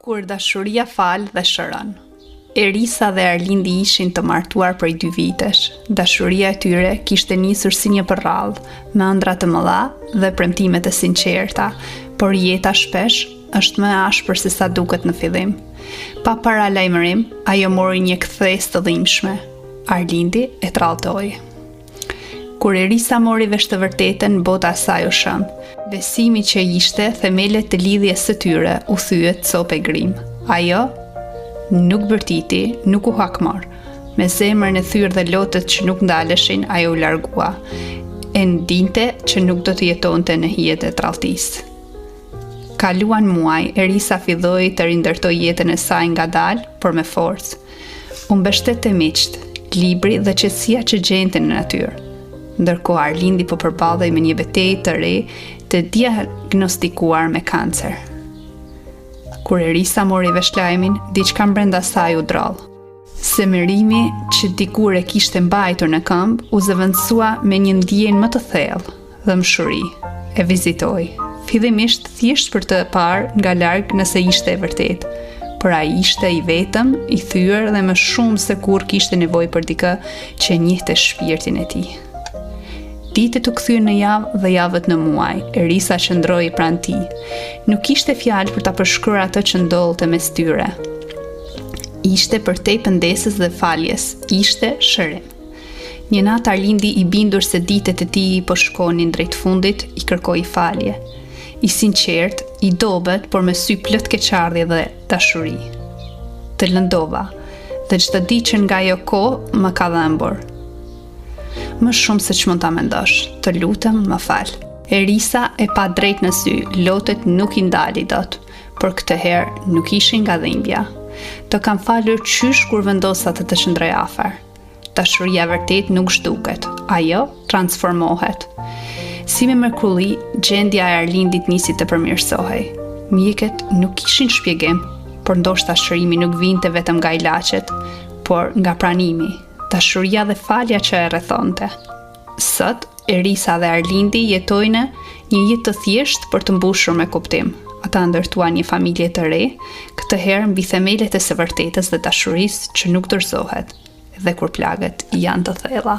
Kur dashuria fal dhe shëron. Erisa dhe Arlindi ishin të martuar prej dy vitesh. Dashuria e tyre kishte nisur si një përrallë, me ëndrra të mëdha dhe premtime të sinqerta, por jeta shpesh është më e ashpër se sa duket në fillim. Pa paralajmërim, ajo mori një kthesë të dhimbshme. Arlindi e tradhtoi. Kur Erisa mori vesh të vërtetën, bota e saj u shemb. Besimi që ishte themelet të lidhjes së tyre u thye copë e grimë. Ajo nuk bërtiti, nuk u hakmor. Me zemrën e thyer dhe lotët që nuk ndaleshin, ajo u largua. E ndinte që nuk do të jetonte në hijet e tradhtisë. Kaluan muaj, Erisa filloi të rindërtojë jetën e saj ngadalë, por me forcë. U mbështet te miqtë, libri dhe qetësia që gjente në natyrë. Ndërkohë Arlindi po përballej me një betejë të re të diagnostikuar me kancer. Kur Erisa mori vesh lajmin, diçka brenda saj u drodh. Zemërimi që dikur e kishte mbajtur në këmbë u zëvendësua me një ndjenjë më të thellë, dhembshuri. E vizitoi, fillimisht thjesht për të parë nga larg nëse ishte e vërtetë, por ai ishte i vetëm, i thyer dhe më shumë se kurrë kishte nevojë për dikë që e njihte shpirtin e tij. Ditët u kthyen në javë dhe javët në muaj. Erisa qëndroi pranë tij. Nuk kishte fjalë për ta përshkruar atë që ndodhte mes tyre. Ishte përtej pendesës dhe faljes, ishte shërim. Një natë Arlindi i bindur se ditët e tij po shkonin drejt fundit, i kërkoi falje. I sinqertë, i dobët, por me sy plot keqardhje dhe dashuri. Të lëndova, dhe çdo ditë që nga ajo kohë më ka dhembur. Më shumë se ç'mund ta mendosh, të lutem, më fal. Erisa e pa drejt në sy, lotët nuk i ndali dot. por këtë herë nuk ishin nga dhimbja. Të kam falur qysh kur vendosa të të qëndroj afër. Dashuria e vërtetë nuk zhduket, ajo transformohet. Si me mrekulli, gjendja e Arlindit nisi të përmirësohej. Mjekët nuk kishin shpjegim, por ndoshta shërimi nuk vinte vetëm nga ilaçet, por nga pranimi, dashuria dhe falja që e rrethonte. Sot, Erisa dhe Arlindi jetojnë një jetë të thjeshtë por të mbushur me kuptim. Ata ndërtuan një familje të re, këtë herë mbi themelet e së vërtetës dhe dashurisë që nuk dorëzohet, edhe kur plagët janë të thella.